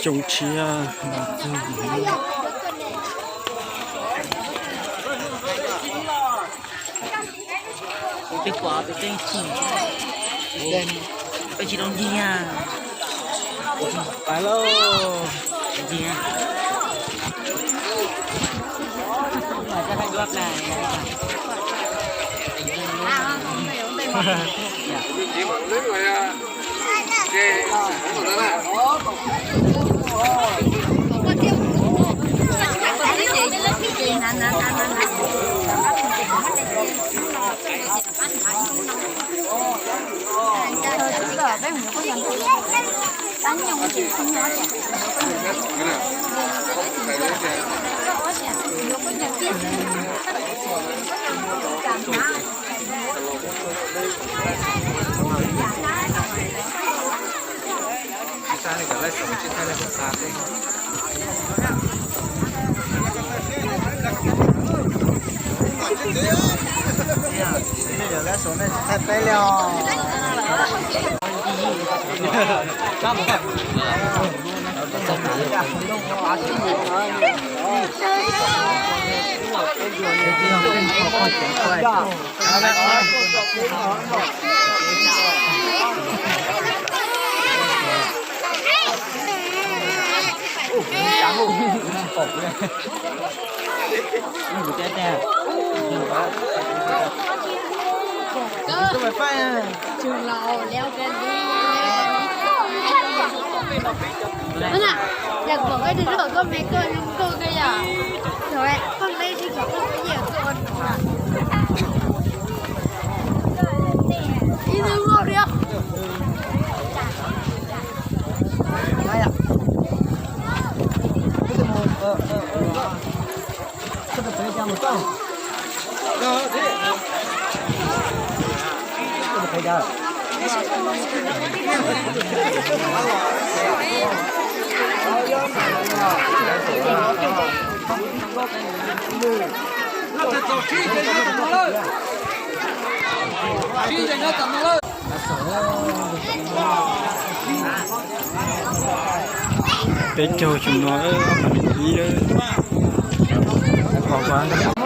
Xyoo tshiab. Peb pom peb teeb tsis, peb tsis tau ncig. Pais lauj. Ncig. Ua na, yog kom koj tsis rub kom koj me koj zoo nkauj koj yom. Koj me tsis kom koj me yam koj ua nua. Ib tug ua riam. Peb caug tsis no, ob phav nees ib lawm. Pom qab.